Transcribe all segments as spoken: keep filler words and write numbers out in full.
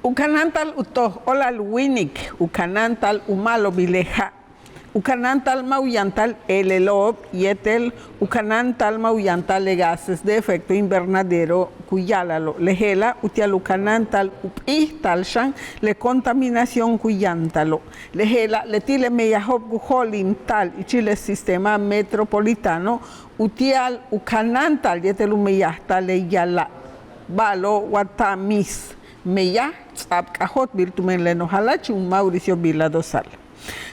U kanáanta'al u toj óolal wíinik, u kanáanta'al u ma'alobil le ja', u kanáanta'al ma' u yantal eelelo'ob yéetel u kanáanta'al ma' u yantal le gases de efecto invernadero ku ya'ala'alo', le je'ela' uti'al u kanáanta'al u p'íijtal xan le contaminación ku yantalo'. Le je'ela' leti' le meyajo'ob ku jo'olinta'al ichil le sistema metropolitano uti'al u kanáanta'al yéetel u meyajta'al le yala' ba'alo' wa tamiz meyaj ts'a'ab k'ajóoltbil tumen le noj jala'ach u Mauricio Vila Dosal.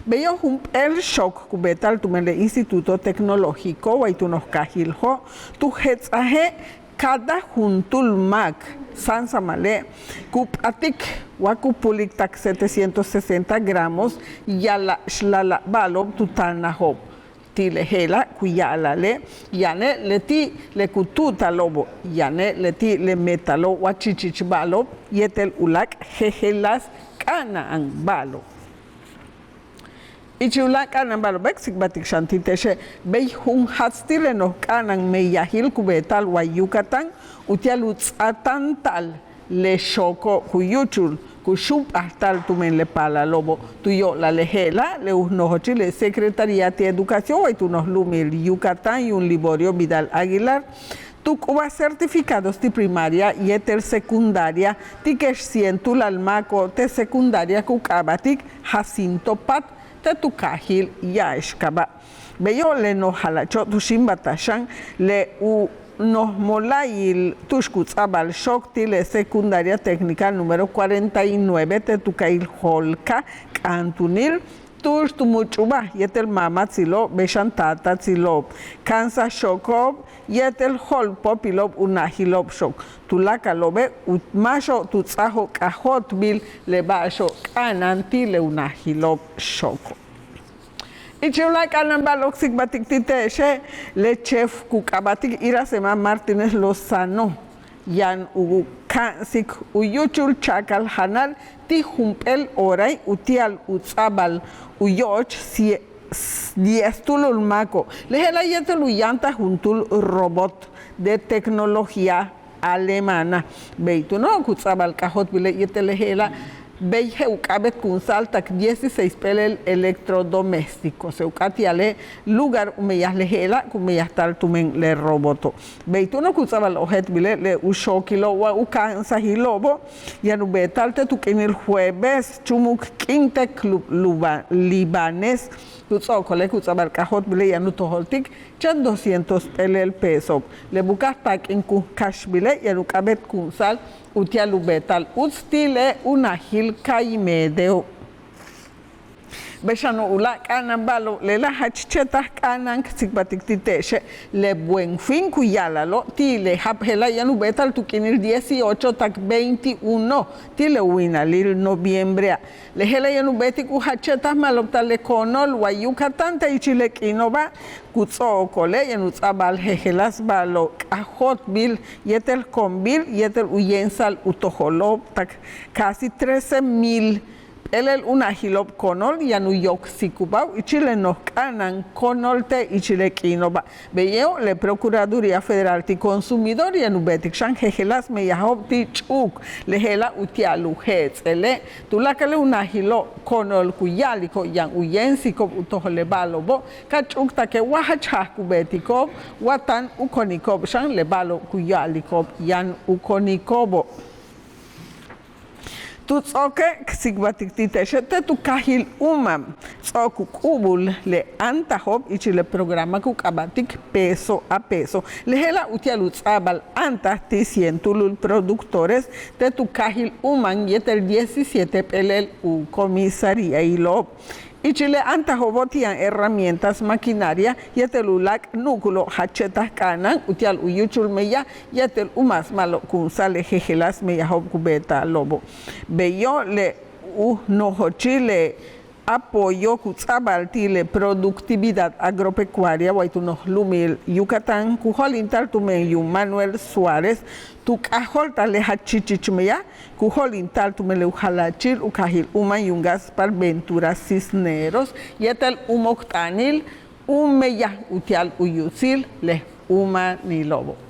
Beyo' jump'éel xook ku beeta'al tumen le Instituto Tecnológico way tu noj kaajil Jo' tu jets'aje' kada juntúul máak sáansamale' ku p'atik wa ku pulik tak setecientos sesenta gramos yala' xlala' ba'alo'ob tu taanajo'ob. Ti' le je'ela' ku ya'ala'ale' yane' leti' le ku tu'utalo'obo', yane' leti' le meetalo' wa chichich ba'alo'ob yéetel u láak' jejeláas k'a'ana'an ba'alo'ob. Ichil u láak' k'a'ana'an ba'alo'obe' k tsikbaltik xan ti' te'exe' bey junjaats ti' le noj k'a'ana'an meyajil ku beeta'al way Yucatán uti'al u ts'aatáanta'al le xooko' ku yúuchul ku xu'up'ajta'al tumen le paalalo'obo'. Tu yo'olal le je'ela' le u nojochil le Secretaría ti' Educación way tu noj lu'umil Yucatán yuum Liborio Vidal Aguilar tu k'ubaj certificados ti' primaria yéetel secundaria ti' kex cien túulal máako'ob te' secundaria ku k'aaba'tik Jacinto Paz te' tu kaajil Ya'axcabá. Beyo' le noj jala'acho' tu xíimbaltaj xan le u noj mola'ayil tu'ux ku ts'a'abal xook ti' le secundaria técnica número cuarenta y nueve te' tu kaajil Jolca k'aantunil tu'ux tu much'ubaj yéetel maamatsilo'ob bey xan taatatsilo'ob ka'ansaj xooko'ob yéetel jo'olpóopilo'ob u najilo'ob xook. Tuláakalo'obe' u máaxo'ob tu ts'ajo'ob k'ajóoltbil le ba'axo'ob k'a'ana'an ti' le u najilo'ob xooko'. Ichil u láak' k'a'ana'an ba'alo'ob k tsikbaltik ti' te'exe' le chef ku k'aaba'tik Iracema Martínez Lozano yaan u ka'ansik u yúuchul cha'akal janal ti' jump'éel horae' uti'al u ts'a'abal u yo'och diez túulul máako'. Le je'ela' yéetel u yantal juntúul robot de tecnología alemana. Bey túuno' ku ts'a'abal k'ajóoltbile' yéetel le je'ela' bey je'el u k'a'abéetkunsa'al tak dieciséis p'éelel electrodomésticos. Je'el u k'áat ya'ale' lugar u meyaj le je'ela' ku meyajta'al tumen le roboto'. Bey túuno' ku ts'a'abal ojéeltbile' le u xookilo'ob wa u ka'ansajilo'obo' yaan u beeta'al te' tu k'iinil jueves chúumuk k'iin te' Club Libanés tu ts'o'okole' ku ts'a'abal k'ajóoltbile' yaan u tojoltik chéen doscientos p'éelel pesob. Le buka'aj taak'in kun kaxtbile' yaan u k'a'abéetkunsa'al uti'al u beeta'al uts ti' le u najil Caimedeo'. Bey xano' u láak' k'a'ana'an ba'alo'ob lela' jach che'taj k'a'ana'an k tsikbaltik ti' te'exe' le Buen Fin ku ya'ala'alo' ti' le ja'ab je'ela' yaan u beeta'al tu k'iinil dieciocho tak veintiuno ti' le winalil noviembrea'. Le je'ela' yaan u beetik u jach che'taj ma'alobta'al le koonol way Yucatán te' ichil le k'iino'oba' ku ts'o'okole' yaan u ts'a'abal jejeláas ba'alo'ob k'ajóoltbil yéetel koonbil yéetel u yéemsa'al u tojolo'ob tak casi trece mil p'éelel u najilo'ob koonol yaan u yoksikubao'ob ichil le noj k'a'ana'an koonol te' ichil le k'iino'oba'. Beyo' le Procuraduría Federal ti' Consumidor yaan u beetik xan jejeláas meyajo'ob ti' ch'uuk. Le je'ela' uti'al u jets'ele' tuláakal le u najilo'ob koonol ku ya'aliko'ob yaan u yéemsiko'ob u tojol le ba'alo'obo' ka ch'u'uktake' wa jach jaaj ku beetiko'ob wa táan u koniko'ob xan le ba'alo'ob ku ya'aliko'ob yaan u koniko'obo'. Tu ts'o'oke' k tsikbaltik ti' te'exe' te' tu kaajil Uma ts'o'ok u k'ubul le áantajo'ob ichil le programa ku k'aaba'tik Peso a Peso. Le je'ela' uti'al u ts'a'abal áantaj ti' cien túulul productores te' tu kaajil Uma yéetel diecisiete p'éelel u comisariailo'ob. Ichil le áantajo'obo' ti' yaan herramientas, maquinaria yéetel u láak' nu'ukulo'ob jach che'taj k'a'ana'an uti'al u yúuchul meyaj yéetel u mas ma'alobkunsa'al le jejeláas meyajo'ob ku beeta'alo'obo'. Beyo' le u nojochil le apoyo ku ts'a'abal ti' le productividad agropecuaria way tu noj lu'umil Yucatán ku jo'olinta'al tumen yuum Manuel Suárez tu k'ajóolta'al le jach chichich meyaj ku jo'olinta'al tumen le u jala'achil u kaajil Uma yuum Gaspar Ventura Cisneros yéetel u mookt'aanil u meyaj uti'al u yutsil le Umanilo'obo'.